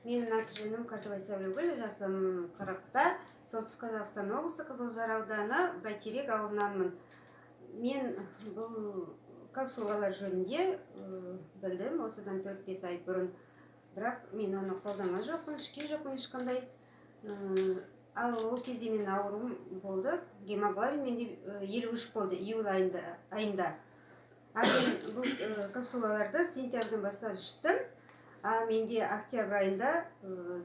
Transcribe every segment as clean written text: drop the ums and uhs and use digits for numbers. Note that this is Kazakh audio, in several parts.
Менің аты жөнім Картабай Сәулегүл, жасым 40-та, Солтүстік Қазақстан облысы, Қызылжар ауданы, Бәйтерек ауылынанмын. Мен бұл капсулалар жөнінде білдім осыдан 4-5 ай бұрын, бірақ мен оны қолданған жоқпын, ішкен жоқпын ешқандай. Ал ол кезде менің ауруым болды, гемоглобин менде 53 болды июль айында. А мен бұл капсулаларды сентябрьден бастап іштім, а менде октябрь айында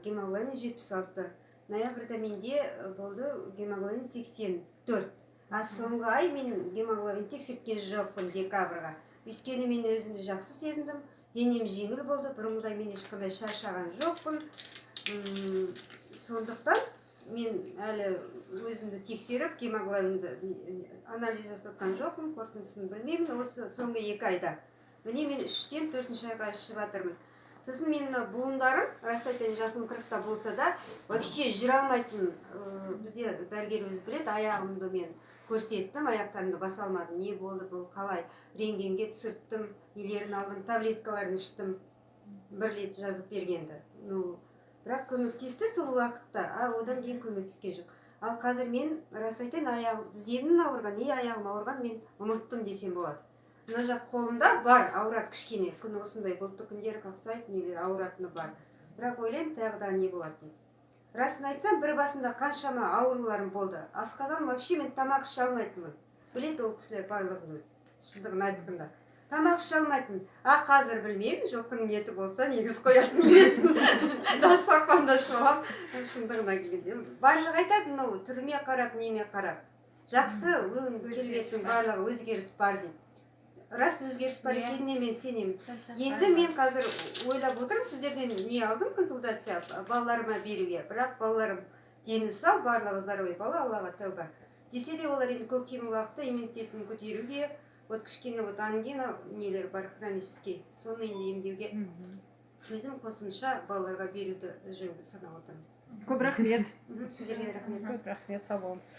гемоглобин 76, ноябрьда менде болды гемоглобин 84. А соңғы ай мен гемоглобин тексерткен жоқпын, декабрьға, өйткені мен өзімді жақсы сезіндім, денем жеңіл болды, бұрынғыдай мен ешқандай шаршаған жоқпын. Сондықтан мен әлі өзімді тексеріп, гемоглобинді анализ жасатқан жоқпын, қорытындысын білмеймін. Осы соңғы 2 айда міне мен үштен төртінші айға ішіп жатырмын. Сосын менің мына буындарым, рас айтайын, жасым 40-та болса да, вообще жүре алмайтын. Бізде дәрігер өзі біледі, аяғымды мен көрсеттім, аяқтарымды баса алмадым. Не болды бұл, қалай? Рентгенге түсірттім, нелерін алдым, таблеткаларын іштім, бір рет жазып бергенді. Ну, бірақ көмектесті сол уақытта, а одан кейін көмектескен жоқ. Ал қазір мен, рас айтайын, аяғым, тіземнің ауырған не аяғым ауырған мен ұмыттым десем болады. Мына жақ қолымда бар, ауырады кішкене, күн осындай бұлтты күндері қақсайды, нелер ауыратыны бар, бірақ ойлаймын, тағы да не болады деп. Расын айтсам, бір басында қаншама ауруларым болды, асқазан, вообще мен тамақ іше алмайтынмын, біледі ол кісілер барлығын өзі. Шындығын айтқанда, тамақ іше алмайтынмын. А қазір білмеймін, жылқының еті болса, негізі қоятын емеспін, дастархан да ішіп аламын. Шындығына келгенде, барлығы айтады, мынау түріме қарап, неме қарап, жақсы өң келбетінің барлығы өзгеріс бар дейді. Рас, өзгеріс бар екеніне мен сенемін. Енді мен қазір ойлап отырмын, сіздерден не алдым, консультация, балаларыма беруге. Бірақ балаларым дені сау, барлығы здоровый бала, Аллаға тәуба десе де, олар енді көктем уақыты иммунитетін көтеруге, вот кішкене вот ангина нелер бар хронический, соны енді емдеуге өзім қосымша балаларға беруді жөн санап отырмын. Көп рахмет. Сіздерге де рахмет. Көп рахмет, сау болыңыз.